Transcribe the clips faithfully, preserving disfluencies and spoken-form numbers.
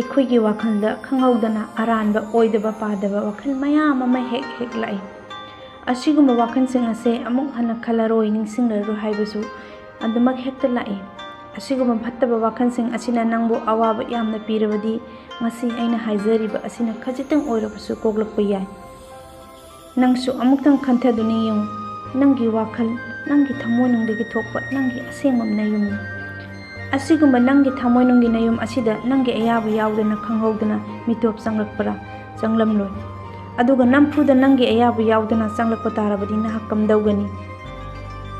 ꯑꯩꯈꯣꯏꯒꯤ ꯋꯥꯈꯜꯗ ꯈꯪꯍꯧꯗꯅ ꯑꯔꯥꯟꯕ, ꯑꯣꯏꯗꯕ ꯄꯥꯗꯕ ꯋꯥꯈꯜ ꯃꯌꯥꯝ ꯑꯃ ꯍꯦꯛ ꯍꯦꯛ ꯂꯥꯛꯏ꯫ ꯑꯁꯤꯒꯨꯝꯕ ꯋꯥꯈꯜꯁꯤꯡ ꯑꯁꯦ ꯑꯃꯨꯛ ꯍꯟꯅ ꯈꯜꯂꯔꯣꯏ, ꯅꯤꯡꯁꯤꯡꯂꯔꯣꯏ ꯍꯥꯏꯕꯁꯨ ꯑꯗꯨꯃꯛ ꯍꯦꯛꯇ ꯂꯥꯛꯏ꯫ ꯑꯁꯤꯒꯨꯝꯕ ꯐꯠꯇꯕ ꯋꯥꯈꯜꯁꯤꯡ ꯑꯁꯤꯅ ꯅꯪꯕꯨ ꯑꯋꯥꯕ ꯌꯥꯝꯅ ꯄꯤꯔꯕꯗꯤ, ꯉꯁꯤ ꯑꯩꯅ ꯍꯥꯏꯖꯔꯤꯕ ꯑꯁꯤꯅ ꯈꯖꯤꯛꯇꯪ ꯑꯣꯏꯔꯕꯁꯨ ꯀꯣꯛꯂꯛꯄ ꯌꯥꯏ꯫ ꯅꯪꯁꯨ ꯑꯃꯨꯛꯇꯪ ꯈꯟꯊꯗꯨꯅ ꯌꯦꯡꯉꯨ, ꯅꯪꯒꯤ ꯋꯥꯈꯜ, ꯅꯪꯒꯤ ꯊꯃꯣꯏꯅꯨꯡꯗꯒꯤ ꯊꯣꯛꯄ ꯅꯪꯒꯤ ꯑꯁꯦꯡꯕ ꯅꯌꯨꯝꯅꯤ꯫ ꯑꯁꯤꯒꯨꯝꯕ ꯅꯪꯒꯤ ꯊꯃꯣꯏꯅꯨꯡꯒꯤ ꯅꯌꯨꯝ ꯑꯁꯤꯗ ꯅꯪꯒꯤ ꯑꯌꯥꯕ ꯌꯥꯎꯗꯅ, ꯈꯪꯍꯧꯗꯅ ꯃꯤꯇꯣꯞ ꯆꯪꯂꯛꯄ꯭ꯔꯥ? ꯆꯪꯂꯝꯂꯣꯏ꯫ ꯑꯗꯨꯒ ꯅꯝꯐꯨꯗ ꯅꯪꯒꯤ ꯑꯌꯥꯕ ꯌꯥꯎꯗꯅ ꯆꯪꯂꯛꯄ ꯇꯥꯔꯕꯗꯤ ꯅꯍꯥꯛ ꯀꯝꯗꯧꯒꯅꯤ?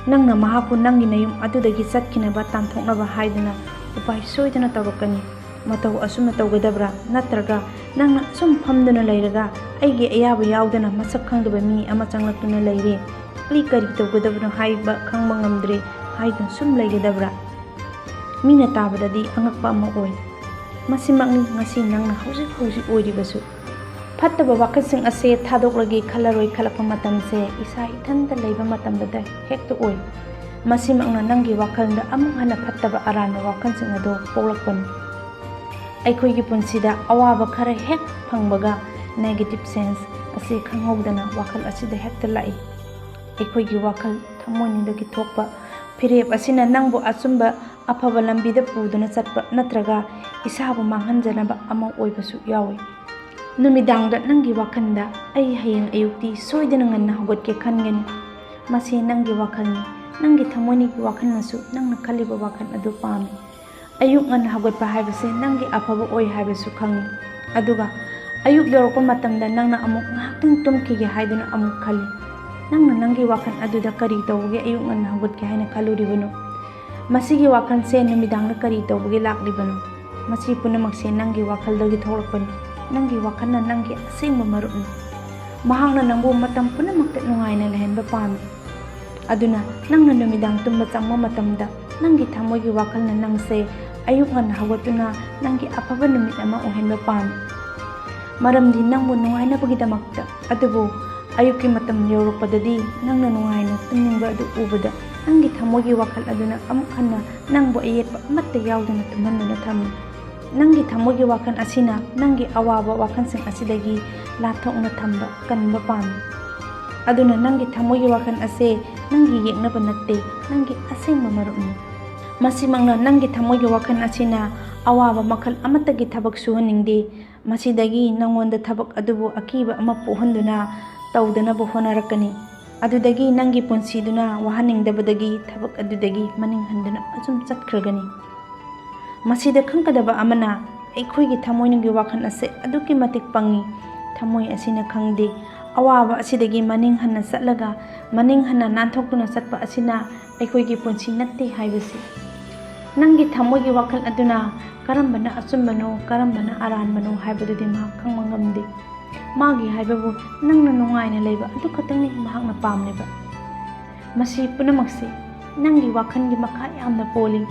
ꯅꯪꯅ ꯃꯍꯥꯛꯄꯨ ꯅꯪꯒꯤ ꯅꯌꯨꯝ ꯑꯗꯨꯗꯒꯤ ꯆꯠꯈꯤꯅꯕ, ꯇꯥꯟꯊꯣꯛꯅꯕ ꯍꯥꯏꯗꯨꯅ ꯎꯄꯥꯏ ꯁꯣꯏꯗꯅ ꯇꯧꯔꯛꯀꯅꯤ꯫ ꯃꯇꯧ ꯑꯁꯨꯝꯅ ꯇꯧꯒꯗꯕ꯭ꯔꯥ? ꯅꯠꯇ꯭ꯔꯒ ꯅꯪꯅ ꯁꯨꯝ ꯐꯝꯗꯨꯅ ꯂꯩꯔꯒ ꯑꯩꯒꯤ ꯑꯌꯥꯕ ꯌꯥꯎꯗꯅ ꯃꯁꯛ ꯈꯪꯗꯕ ꯃꯤ ꯑꯃ ꯆꯪꯂꯛꯇꯨꯅ ꯂꯩꯔꯦ, ꯑꯩ ꯀꯔꯤ ꯇꯧꯒꯗꯕꯅꯣ ꯍꯥꯏꯕ ꯈꯪꯕ ꯉꯝꯗ꯭ꯔꯦ ꯍꯥꯏꯗꯨꯅ ꯁꯨꯝ ꯂꯩꯒꯗꯕ꯭ꯔꯥ? ꯃꯤꯅ ꯇꯥꯕꯗꯗꯤ ꯑꯉꯛꯄ ꯑꯃ ꯑꯣꯏ꯫ ꯃꯁꯤꯃꯛꯅꯤ ꯉꯁꯤ ꯅꯪꯅ ꯍꯧꯖꯤꯛ ꯍꯧꯖꯤꯛ ꯑꯣꯏꯔꯤꯕꯁꯨ꯫ ꯐꯠꯇꯕ ꯋꯥꯈꯜꯁꯤꯡ ꯑꯁꯦ ꯊꯥꯗꯣꯛꯂꯒꯦ ꯈꯜꯂꯔꯣꯏ ꯈꯜꯂꯛꯄ ꯃꯇꯝꯁꯦ ꯏꯁꯥ ꯏꯊꯟꯇ ꯂꯩꯕ ꯃꯇꯝꯗꯗ ꯍꯦꯛꯇ ꯑꯣꯏ꯫ ꯃꯁꯤꯃꯛꯅ ꯅꯪꯒꯤ ꯋꯥꯈꯜꯗ ꯑꯃꯨꯛ ꯍꯟꯅ ꯐꯠꯇꯕ ꯑꯔꯥꯟꯕ ꯋꯥꯈꯜꯁꯤꯡ ꯑꯗꯨ ꯄꯣꯛꯂꯛꯄꯅꯤ꯫ ꯑꯩꯈꯣꯏꯒꯤ ꯄꯨꯟꯁꯤꯗ ꯑꯋꯥꯕ ꯈꯔ ꯍꯦꯛ ꯐꯪꯕꯒ negative sense ꯑꯁꯤ ꯈꯪꯍꯧꯗꯅ ꯋꯥꯈꯜ ꯑꯁꯤꯗ ꯍꯦꯛꯇ ꯂꯥꯛꯏ꯫ ꯑꯩꯈꯣꯏꯒꯤ ꯋꯥꯈꯜ ꯊꯃꯣꯏꯅꯨꯡꯗꯒꯤ ꯊꯣꯛꯄ ꯐꯤꯔꯦꯞ ꯑꯁꯤꯅ ꯅꯪꯕꯨ ꯑꯆꯨꯝꯕ ꯑꯐꯕ ꯂꯝꯕꯤꯗ ꯄꯨꯗꯨꯅ ꯆꯠꯄ ꯅꯠꯇ꯭ꯔꯒ ꯏꯁꯥꯕꯨ ꯃꯥꯡꯍꯟꯖꯅꯕ ꯑꯃ ꯑꯣꯏꯕꯁꯨ ꯌꯥꯎꯏ꯫ ꯅꯨꯃꯤꯗꯥꯡꯗ ꯅꯪꯒꯤ ꯋꯥꯈꯜꯗ "ꯑꯩ ꯍꯌꯦꯡ ꯑꯌꯨꯛꯇꯤ ꯁꯣꯏꯗꯅ ꯉꯟꯅ ꯍꯧꯒꯠꯀꯦ" ꯈꯟꯒꯅꯤ꯫ ꯃꯁꯤ ꯅꯪꯒꯤ ꯋꯥꯈꯜꯅꯤ꯫ ꯅꯪꯒꯤ ꯊꯃꯣꯏꯒꯤ ꯋꯥꯈꯜꯅꯁꯨ ꯅꯪꯅ ꯈꯜꯂꯤꯕ ꯋꯥꯈꯜ ꯑꯗꯨ ꯄꯥꯝꯃꯤ꯫ ꯑꯌꯨꯛ ꯉꯟꯅ ꯍꯧꯒꯠꯄ ꯍꯥꯏꯕꯁꯤ ꯅꯪꯒꯤ ꯑꯐꯕ ꯑꯣꯏ ꯍꯥꯏꯕꯁꯨ ꯈꯪꯏ꯫ ꯑꯗꯨꯒ ꯑꯌꯨꯛ ꯌꯧꯔꯛꯄ ꯃꯇꯝꯗ ꯅꯪꯅ ꯑꯃꯨꯛ ꯉꯥꯏꯍꯥꯛꯇꯪ ꯇꯨꯝꯈꯤꯒꯦ ꯍꯥꯏꯗꯨꯅ ꯑꯃꯨꯛ ꯈꯜꯂꯤ꯫ ꯅꯪꯅ ꯅꯪꯒꯤ ꯋꯥꯈꯜ ꯑꯗꯨꯗ ꯀꯔꯤ ꯇꯧꯕꯒꯤ ꯑꯌꯨꯛ ꯉꯟꯅ ꯍꯧꯒꯠꯀꯦ ꯍꯥꯏꯅ ꯈꯜꯂꯨꯔꯤꯕꯅꯣ? ꯃꯁꯤꯒꯤ ꯋꯥꯈꯜꯁꯦ ꯅꯨꯃꯤꯗꯥꯡꯗ ꯀꯔꯤ ꯇꯧꯕꯒꯤ ꯂꯥꯛꯂꯤꯕꯅꯣ? ꯃꯁꯤ ꯄꯨꯝꯅꯃꯛꯁꯦ ꯅꯪꯒꯤ ꯋꯥꯈꯜꯗꯒꯤ ꯊꯣꯛꯂꯛꯄꯅꯤ꯫ ꯅꯪꯒꯤ ꯋꯥꯈꯜꯅ ꯅꯪꯒꯤ ꯑꯁꯦꯡꯕ ꯃꯔꯨꯞꯅꯤ꯫ ꯃꯍꯥꯛꯅ ꯅꯪꯕꯨ ꯃꯇꯝ ꯄꯨꯝꯅꯃꯛꯇ ꯅꯨꯡꯉꯥꯏꯅ ꯂꯩꯍꯟꯕ ꯄꯥꯝꯃꯤ꯫ ꯑꯗꯨꯅ ꯅꯪꯅ ꯅꯨꯃꯤꯗꯥꯡ ꯇꯨꯝꯕ ꯆꯪꯕ ꯃꯇꯝꯗ ꯅꯪꯒꯤ ꯊꯃꯣꯏꯒꯤ ꯋꯥꯈꯜꯅ ꯅꯪꯁꯦ ꯑꯌꯨꯛ ꯉꯟꯅ ꯍꯧꯒꯠꯇꯨꯅ ꯅꯪꯒꯤ ꯑꯐꯕ ꯅꯨꯃꯤꯠ ꯑꯃ ꯑꯣꯏꯍꯟꯕ ꯄꯥꯝꯃꯤ꯫ ꯃꯔꯝꯗꯤ ꯅꯪꯕꯨ ꯅꯨꯡꯉꯥꯏꯅꯕꯒꯤꯗꯃꯛꯇ꯫ ꯑꯗꯨꯕꯨ ꯑꯌꯨꯛꯀꯤ ꯃꯇꯝ ꯌꯧꯔꯛꯄꯗꯗꯤ ꯅꯪꯅ ꯅꯨꯡꯉꯥꯏꯅ ꯇꯨꯝꯅꯤꯡꯕ ꯑꯗꯨ ꯎꯕꯗ ꯅꯪꯒꯤ ꯊꯃꯣꯏꯒꯤ ꯋꯥꯈꯜ ꯑꯗꯨꯅ ꯑꯃꯨꯛ ꯍꯟꯅ ꯅꯪꯕꯨ ꯑꯌꯦꯠꯄ ꯑꯃꯠꯇ ꯌꯥꯎꯗꯅ ꯇꯨꯝꯍꯟꯗꯨꯅ ꯊꯝꯃꯤ꯫ ꯅꯪꯒꯤ ꯊꯃꯣꯏꯒꯤ ꯋꯥꯈꯜ ꯑꯁꯤꯅ ꯅꯪꯒꯤ ꯑꯋꯥꯕ ꯋꯥꯈꯜꯁꯤꯡ ꯑꯁꯤꯗꯒꯤ ꯂꯥꯞꯊꯣꯛꯅ ꯊꯝꯕ ꯀꯟꯕ ꯄꯥꯝꯃꯤ꯫ ꯑꯗꯨꯅ ꯅꯪꯒꯤ ꯊꯃꯣꯏꯒꯤ ꯋꯥꯈꯜ ꯑꯁꯦ ꯅꯪꯒꯤ ꯌꯦꯛꯅꯕ ꯅꯠꯇꯦ, ꯅꯪꯒꯤ ꯑꯁꯦꯡꯕ ꯃꯔꯨꯞꯅꯤ꯫ ꯃꯁꯤꯃꯛꯅ ꯅꯪꯒꯤ ꯊꯃꯣꯏꯒꯤ ꯋꯥꯈꯜ ꯑꯁꯤꯅ ꯑꯋꯥꯕ ꯃꯈꯜ ꯑꯃꯠꯇꯒꯤ ꯊꯕꯛ ꯁꯨꯍꯟꯅꯤꯡꯗꯦ꯫ ꯃꯁꯤꯗꯒꯤ ꯅꯪꯉꯣꯟꯗ ꯊꯕꯛ ꯑꯗꯨꯕꯨ ꯑꯀꯤꯕ ꯑꯃ ꯄꯣꯛꯍꯟꯗꯨꯅ ꯇꯧꯗꯅꯕ ꯍꯣꯠꯅꯔꯛꯀꯅꯤ꯫ ꯑꯗꯨꯗꯒꯤ ꯅꯪꯒꯤ ꯄꯨꯟꯁꯤꯗꯨꯅ ꯋꯥꯍꯟꯅꯤꯡꯗꯕꯗꯒꯤ ꯊꯕꯛ ꯑꯗꯨꯗꯒꯤ ꯃꯅꯤꯡ ꯍꯟꯗꯨꯅ ꯑꯁꯨꯝ ꯆꯠꯈ꯭ꯔꯒꯅꯤ꯫ ꯃꯁꯤꯗ ꯈꯪꯒꯗꯕ ꯑꯃꯅ, ꯑꯩꯈꯣꯏꯒꯤ ꯊꯃꯣꯏꯅꯨꯡꯒꯤ ꯋꯥꯈꯜ ꯑꯁꯦ ꯑꯗꯨꯛꯀꯤ ꯃꯇꯤꯛ ꯄꯪꯉꯤ꯫ ꯊꯃꯣꯏ ꯑꯁꯤꯅ ꯈꯪꯗꯦ꯫ ꯑꯋꯥꯕ ꯑꯁꯤꯗꯒꯤ ꯃꯅꯤꯡ ꯍꯟꯅ ꯆꯠꯂꯒ ꯃꯅꯤꯡ ꯍꯟꯅ ꯅꯥꯟꯊꯣꯛꯇꯨꯅ ꯆꯠꯄ ꯑꯁꯤꯅ ꯑꯩꯈꯣꯏꯒꯤ ꯄꯨꯟꯁꯤ ꯅꯠꯇꯦ ꯍꯥꯏꯕꯁꯤ꯫ ꯅꯪꯒꯤ ꯊꯃꯣꯏꯒꯤ ꯋꯥꯈꯜ ꯑꯗꯨꯅ ꯀꯔꯝꯕꯅ ꯑꯆꯨꯝꯕꯅꯣ, ꯀꯔꯝꯕꯅ ꯑꯔꯥꯟꯕꯅꯣ ꯍꯥꯏꯕꯗꯨꯗꯤ ꯃꯍꯥꯛ ꯈꯪꯕ ꯉꯝꯗꯦ꯫ ꯃꯥꯒꯤ ꯍꯥꯏꯕꯕꯨ ꯅꯪꯅ ꯅꯨꯡꯉꯥꯏꯅ ꯂꯩꯕ ꯑꯗꯨ ꯈꯛꯇꯪꯅꯤ ꯃꯍꯥꯛꯅ ꯄꯥꯝꯂꯤꯕ꯫ ꯃꯁꯤ ꯄꯨꯝꯅꯃꯛꯁꯤ ꯅꯪꯒꯤ ꯋꯥꯈꯜꯒꯤ ꯃꯈꯥ ꯌꯥꯝꯅ ꯄꯣꯜꯂꯤ꯫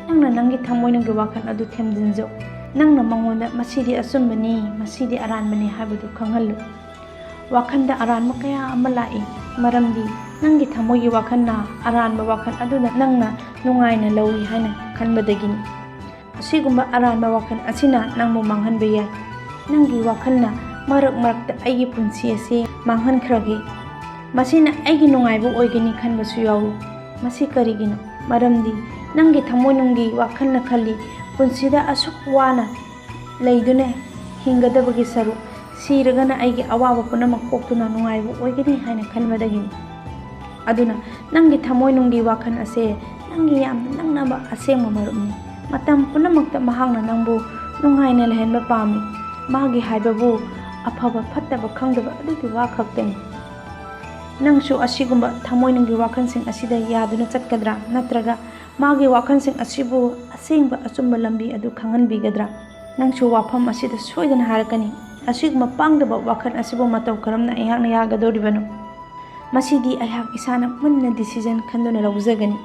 ꯅꯪꯅ ꯅꯪꯒꯤ ꯊꯃꯣꯏꯅꯨꯡꯒꯤ ꯋꯥꯈꯜ ꯑꯗꯨ ꯊꯦꯝꯖꯤꯟꯖꯧ꯫ ꯅꯪꯅ ꯃꯉꯣꯟꯗ ꯃꯁꯤꯗꯤ ꯑꯆꯨꯝꯕꯅꯤ, ꯃꯁꯤꯗꯤ ꯑꯔꯥꯟꯕꯅꯤ ꯍꯥꯏꯕꯗꯨ ꯈꯪꯍꯜꯂꯨ꯫ ꯋꯥꯈꯜꯗ ꯑꯔꯥꯟꯕ ꯀꯌꯥ ꯑꯃ ꯂꯥꯛꯏ, ꯃꯔꯝꯗꯤ ꯅꯪꯒꯤ ꯊꯃꯣꯏꯒꯤ ꯋꯥꯈꯜꯅ ꯑꯔꯥꯟꯕ ꯋꯥꯈꯜ ꯑꯗꯨꯗ ꯅꯪꯅ ꯅꯨꯡꯉꯥꯏꯅ ꯂꯧꯏ ꯍꯥꯏꯅ ꯈꯟꯕꯗꯒꯤꯅꯤ꯫ ꯑꯁꯤꯒꯨꯝꯕ ꯑꯔꯥꯟꯕ ꯋꯥꯈꯜ ꯑꯁꯤꯅ ꯅꯪꯕꯨ ꯃꯥꯡꯍꯟꯕ ꯌꯥꯏ꯫ ꯅꯪꯒꯤ ꯋꯥꯈꯜꯅ ꯃꯔꯛ ꯃꯔꯛꯇ "ꯑꯩꯒꯤ ꯄꯨꯟꯁꯤ ꯑꯁꯤ ꯃꯥꯡꯍꯟꯈ꯭ꯔꯒꯦ, ꯃꯁꯤꯅ ꯑꯩꯒꯤ ꯅꯨꯡꯉꯥꯏꯕ ꯑꯣꯏꯒꯅꯤ" ꯈꯟꯕꯁꯨ ꯌꯥꯎꯏ꯫ ꯃꯁꯤ ꯀꯔꯤꯒꯤꯅꯣ? ꯃꯔꯝꯗꯤ ꯅꯪꯒꯤ ꯊꯃꯣꯏꯅꯨꯡꯒꯤ ꯋꯥꯈꯜꯅ ꯈꯜꯂꯤ, "ꯄꯨꯟꯁꯤꯗ ꯑꯁꯨꯛ ꯋꯥꯅ ꯂꯩꯗꯨꯅ ꯍꯤꯡꯒꯗꯕꯒꯤ ꯁꯔꯨꯛ, ꯁꯤꯔꯒꯅ ꯑꯩꯒꯤ ꯑꯋꯥꯕ ꯄꯨꯝꯅꯃꯛ ꯀꯣꯛꯇꯨꯅ ꯅꯨꯡꯉꯥꯏꯕ ꯑꯣꯏꯒꯅꯤ" ꯍꯥꯏꯅ ꯈꯟꯕꯗꯒꯤꯅꯤ꯫ ꯑꯗꯨꯅ ꯅꯪꯒꯤ ꯊꯃꯣꯏꯅꯨꯡꯒꯤ ꯋꯥꯈꯜ ꯑꯁꯦ ꯅꯪꯒꯤ ꯌꯥꯝꯅ ꯅꯛꯅꯕ ꯑꯁꯦꯡꯕ ꯃꯔꯨꯞꯅꯤ꯫ ꯃꯇꯝ ꯄꯨꯝꯅꯃꯛꯇ ꯃꯍꯥꯛꯅ ꯅꯪꯕꯨ ꯅꯨꯡꯉꯥꯏꯅ ꯂꯩꯍꯟꯕ ꯄꯥꯝꯃꯤ꯫ ꯃꯥꯒꯤ ꯍꯥꯏꯕꯕꯨ ꯑꯐꯕ ꯐꯠꯇꯕ ꯈꯪꯗꯕ ꯑꯗꯨꯒꯤ ꯋꯥ ꯈꯛꯇꯅꯤ꯫ ꯅꯪꯁꯨ ꯑꯁꯤꯒꯨꯝꯕ ꯊꯃꯣꯏꯅꯨꯡꯒꯤ ꯋꯥꯈꯜꯁꯤꯡ ꯑꯁꯤꯗ ꯌꯥꯗꯨꯅ ꯆꯠꯀꯗ꯭ꯔꯥ? ꯅꯠꯇ꯭ꯔꯒ ꯃꯥꯒꯤ ꯋꯥꯈꯜꯁꯤꯡ ꯑꯁꯤꯕꯨ ꯑꯁꯦꯡꯕ ꯑꯆꯨꯝꯕ ꯂꯝꯕꯤ ꯑꯗꯨ ꯈꯪꯍꯟꯕꯤꯒꯗ꯭ꯔꯥ? ꯅꯪꯁꯨ ꯋꯥꯐꯝ ꯑꯁꯤꯗ ꯁꯣꯏꯗꯅ ꯍꯥꯏꯔꯛꯀꯅꯤ, "ꯑꯁꯤꯒꯨꯝꯕ ꯄꯥꯡꯗꯕ ꯋꯥꯈꯜ ꯑꯁꯤꯕꯨ ꯃꯇꯧ ꯀꯔꯝꯅ ꯑꯩꯍꯥꯛꯅ ꯌꯥꯒꯗꯧꯔꯤꯕꯅꯣ? ꯃꯁꯤꯗꯤ ꯑꯩꯍꯥꯛ ꯏꯁꯥꯅ ꯃꯨꯟꯅ decision ꯈꯟꯗꯨꯅ ꯂꯧꯖꯒꯅꯤ"꯫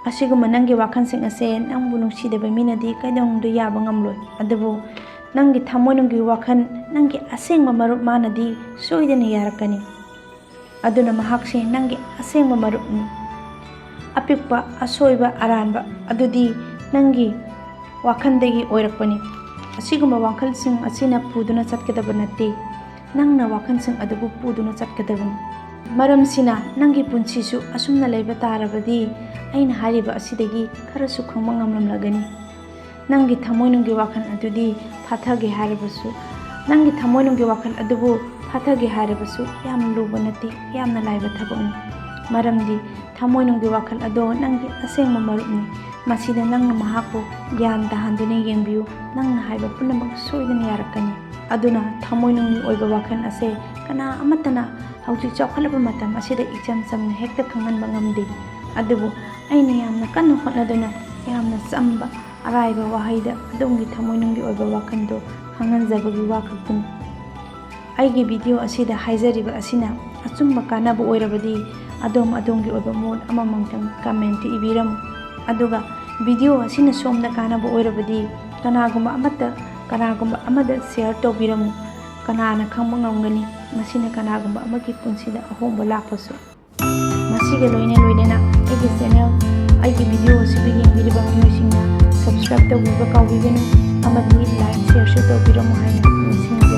ꯑꯁꯤꯒꯨꯝꯕ ꯅꯪꯒꯤ ꯋꯥꯈꯜꯁꯤꯡ ꯑꯁꯦ ꯅꯪꯕꯨ ꯅꯨꯡꯁꯤꯗꯕ ꯃꯤꯅꯗꯤ ꯀꯩꯗꯧꯅꯨꯡꯗ ꯌꯥꯕ ꯉꯝꯂꯣꯏ꯫ ꯑꯗꯨꯕꯨ ꯅꯪꯒꯤ ꯊꯃꯣꯏꯅꯨꯡꯒꯤ ꯋꯥꯈꯜ, ꯅꯪꯒꯤ ꯑꯁꯦꯡꯕ ꯃꯔꯨꯞ ꯃꯥꯅꯗꯤ ꯁꯣꯏꯗꯅ ꯌꯥꯔꯛꯀꯅꯤ꯫ ꯑꯗꯨꯅ ꯃꯍꯥꯛꯁꯦ ꯅꯪꯒꯤ ꯑꯁꯦꯡꯕ ꯃꯔꯨꯞꯅꯤ꯫ ꯑꯄꯤꯛꯄ ꯑꯁꯣꯏꯕ ꯑꯔꯥꯟꯕ ꯑꯗꯨꯗꯤ ꯅꯪꯒꯤ ꯋꯥꯈꯜꯗꯒꯤ ꯑꯣꯏꯔꯛꯄꯅꯤ꯫ ꯑꯁꯤꯒꯨꯝꯕ ꯋꯥꯈꯜꯁꯤꯡ ꯑꯁꯤꯅ ꯄꯨꯗꯨꯅ ꯆꯠꯀꯗꯕ ꯅꯠꯇꯦ꯫ ꯅꯪꯅ ꯋꯥꯈꯜꯁꯤꯡ ꯑꯗꯨꯕꯨ ꯄꯨꯗꯨꯅ ꯆꯠꯀꯗꯕꯅꯤ꯫ ꯃꯔꯝꯁꯤꯅ ꯅꯪꯒꯤ ꯄꯨꯟꯁꯤꯁꯨ ꯑꯁꯨꯝꯅ ꯂꯩꯕ ꯇꯥꯔꯕꯗꯤ ꯑꯩꯅ ꯍꯥꯏꯔꯤꯕ ꯑꯁꯤꯗꯒꯤ ꯈꯔꯁꯨ ꯈꯪꯕ ꯉꯝꯂꯝꯂꯒꯅꯤ꯫ ꯅꯪꯒꯤ ꯊꯃꯣꯏꯅꯨꯡꯒꯤ ꯋꯥꯈꯜ ꯑꯗꯨꯗꯤ ꯐꯥꯊꯒꯦ ꯍꯥꯏꯔꯕꯁꯨ, ꯅꯪꯒꯤ ꯊꯃꯣꯏꯅꯨꯡꯒꯤ ꯋꯥꯈꯜ ꯑꯗꯨꯕꯨ ꯐꯥꯊꯒꯦ ꯍꯥꯏꯔꯕꯁꯨ ꯌꯥꯝ ꯂꯨꯕ ꯅꯠꯇꯦ, ꯌꯥꯝꯅ ꯂꯥꯏꯕ ꯊꯕꯛꯅꯤ꯫ ꯃꯔꯝꯗꯤ ꯊꯃꯣꯏꯅꯨꯡꯒꯤ ꯋꯥꯈꯜ ꯑꯗꯣ ꯅꯪꯒꯤ ꯑꯁꯦꯡꯕ ꯃꯔꯨꯞꯅꯤ꯫ ꯃꯁꯤꯗ ꯅꯪꯅ ꯃꯍꯥꯛꯄꯨ ꯒ꯭ꯌꯥꯟ ꯇꯥꯍꯟꯗꯨꯅ ꯌꯦꯡꯕꯤꯌꯨ꯫ ꯅꯪꯅ ꯍꯥꯏꯕ ꯄꯨꯝꯅꯃꯛ ꯁꯣꯏꯗꯅ ꯌꯥꯔꯛꯀꯅꯤ꯫ ꯑꯗꯨꯅ ꯊꯃꯣꯏꯅꯨꯡꯒꯤ ꯑꯣꯏꯕ ꯋꯥꯈꯜ ꯑꯁꯦ ꯀꯅꯥ ꯑꯃꯠꯇꯅ ꯍꯧꯖꯤꯛ ꯆꯥꯎꯈꯠꯂꯕ ꯃꯇꯝ ꯑꯁꯤꯗ ꯏꯆꯝ ꯆꯝꯅ ꯍꯦꯛꯇ ꯈꯪꯍꯟꯕ ꯉꯝꯗꯦ꯫ ꯑꯗꯨꯕꯨ ꯑꯩꯅ ꯌꯥꯝꯅ ꯀꯟꯅ ꯍꯣꯠꯅꯗꯨꯅ ꯌꯥꯝꯅ ꯆꯝꯕ ꯑꯔꯥꯏꯕ ꯋꯥꯍꯩꯗ ꯑꯗꯣꯝꯒꯤ ꯊꯃꯣꯏꯅꯨꯡꯒꯤ ꯑꯣꯏꯕ ꯋꯥꯈꯜꯗꯣ ꯈꯪꯍꯟꯖꯕꯒꯤ ꯋꯥ ꯈꯛꯇꯅꯤ꯫ ꯑꯩꯒꯤ ꯚꯤꯗꯤꯑꯣ ꯑꯁꯤꯗ ꯍꯥꯏꯖꯔꯤꯕ ꯑꯁꯤꯅ ꯑꯆꯨꯝꯕ ꯀꯥꯟꯅꯕ ꯑꯣꯏꯔꯕꯗꯤ ꯑꯗꯣꯝ ꯑꯗꯣꯝꯒꯤ ꯑꯣꯏꯕ ꯃꯣꯠ ꯑꯃꯃꯝꯇꯪ ꯀꯃꯦꯟꯇ ꯏꯕꯤꯔꯝꯃꯨ꯫ ꯑꯗꯨꯒ ꯚꯤꯗꯤꯑꯣ ꯑꯁꯤꯅ ꯁꯣꯝꯗ ꯀꯥꯟꯅꯕ ꯑꯣꯏꯔꯕꯗꯤ ꯀꯅꯥꯒꯨꯝꯕ ꯑꯃꯠꯇ ꯀꯅꯥꯒꯨꯝꯕ ꯑꯃꯗ ꯁꯤꯌꯔ ꯇꯧꯕꯤꯔꯝꯃꯨ꯫ ꯀꯅꯥꯅ ꯈꯪꯕ ꯉꯝꯒꯅꯤ, ꯃꯁꯤꯅ ꯀꯅꯥꯒꯨꯝꯕ ꯑꯃꯒꯤ ꯄꯨꯟꯁꯤꯗ ꯑꯍꯣꯡꯕ ꯂꯥꯛꯄꯁꯨ꯫ ꯃꯁꯤꯒ ꯂꯣꯏꯅ ꯂꯣꯏꯅꯅ ꯑꯩꯒꯤ ꯆꯦꯅꯦꯜ, ꯑꯩꯒꯤ ꯚꯤꯗꯤꯑꯣ ꯑꯁꯤꯕꯨ ꯌꯦꯡꯕꯤꯔꯤꯕ ꯃꯤꯑꯣꯏꯁꯤꯡꯅ ꯁꯕꯁꯀ꯭ꯔꯥꯏꯕ ꯇꯧꯕꯤꯕ ꯀꯥꯎꯕꯤꯒꯅꯨ ꯑꯃꯗꯤ ꯂꯥꯏꯛ ꯁꯤꯌꯔꯁꯨ ꯇꯧꯕꯤꯔꯝꯃꯨ ꯍꯥꯏꯅ ꯅꯤꯡꯁꯤꯡꯖꯔꯤ꯫